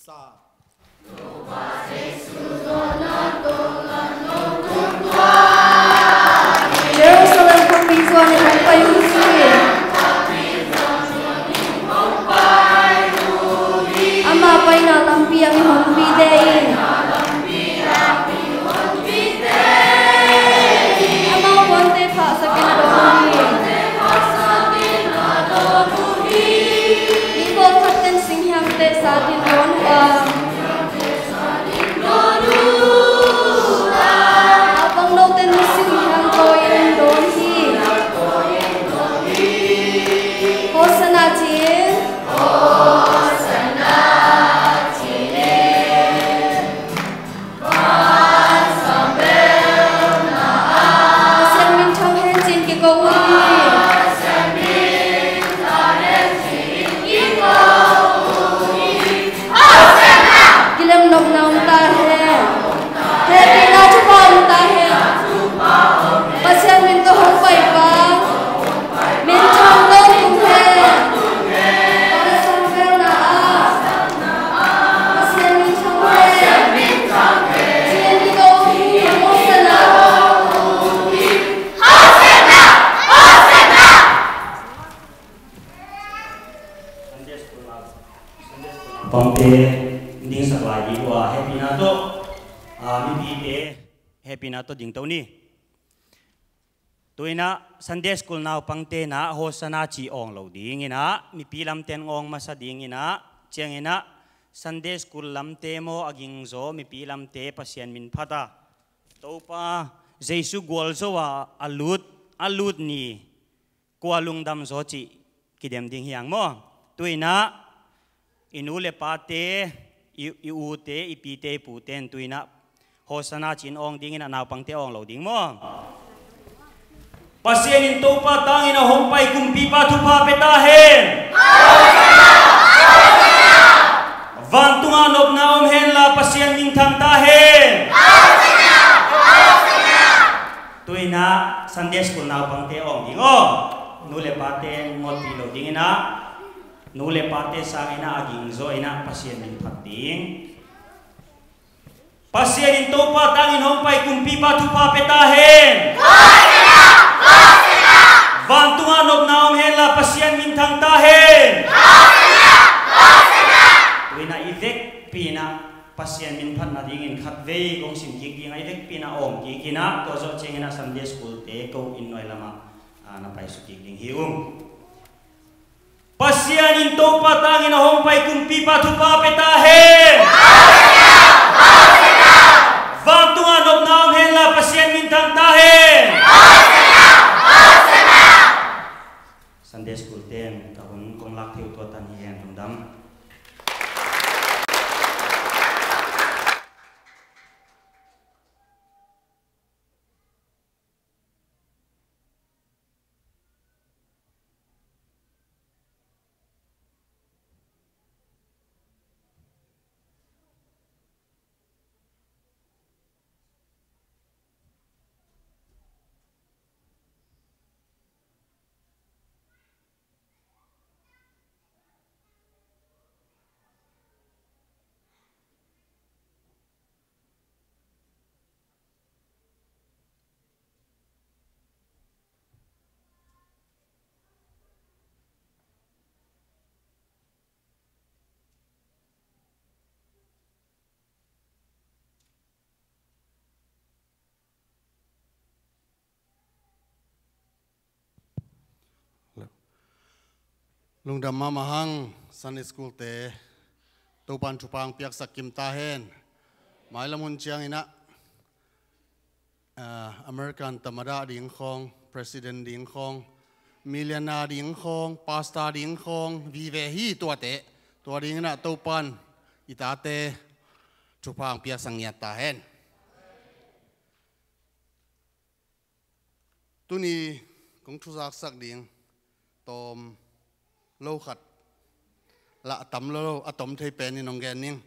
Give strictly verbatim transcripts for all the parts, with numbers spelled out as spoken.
Jerusalem khuapi zuan in hong pai uh hi. Ama paina lampi ah mihonpite in amau puante phahsakin a dawn uh hi. Mi pawlkhat ten singhiangte satin dawn uh a, a pangno ten misi hiang tawi in dawn hi. Hosanna ci-in. Pasian min thang hen ci-in kiko uh hi. Kilem nopna om ta hen. Hehpihna thupha om ta hen. Pasian min tawh hong paipa min thang tawh tung hen. Pasian min thang hen. Pasian min thang hen. Ci-in kiko uh hi. Hosanna. Hosanna. Hosanna. Sunday school naupangte dingsak lai ding uh a, hehpihna tawh, a, mipite hehpihna tawh dingto ni. Tu-in ah Sunday school naupangte in ah Hosanna ci awng lo dingin ah, mipi lamte in awng masa dingin ah, ciangin ah Sunday school lamte maw a gingzaw mipi lamte Pasian min phat a, Topa Jesu gualzo a a lut, a lut ni kua lungdam zaw cih kidem ding hi hang maw. Tu-in ah i nu le pate, i, i ute, i pite, i pute in tu-in ah Hosanna ci-in awng dingin ah naupangte awng lo ding maw. Pasian in Topa tangin a hong pai kumpipa thupha pia ta hen. Vantungah nopna om henla Pasian min thang ta hen. Tu-in ah Sunday school naupangte awng ding aw. Nu le pate ngawtpih lo dingin ah, nu le pate sangin ah a gingzaw in ah Pasian min phat ding. Pasian in Topa tangin hong pai kumpipa thupha pia ta hen. Vantungah nopna om henla Pasian min thang ta hen. Tu-in ah i vekpi in ah Pasian min phat nadingin khatvei kong sim kik ding a, i vekpi in ah awng kik in ah, tua zawh ciangin ah Sunday school te ko inn nuai lamah, a, na paisuk kik ding hi ung. Pasian in Topa tangin a hong pai kumpipa thupha pia ta hen. Vantungah nopna om henla Pasian min thang ta hen. Sunday school ten ka hun kong lak thei uh tua tan hi hen, lungdam. Lungdam mahmah hang. Sunday school te Topan thupha hong piaksak kim ta hen. Mailam hun ciangin ah, ah, American tamada ding khawng, president ding khawng, millionaire ding khawng, pastor ding khawng vive hi tuate. Tua dingin ah Topan i tate thupha hong piaksak ngiat ta hen. Tuni kong thuzaksak ding tawm lo khat lah a tam lo, a tom thei pen in hong gen ning.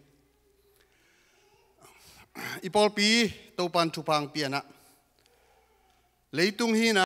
I pawlpi Topan thupha hong pia in ah, leitung hihna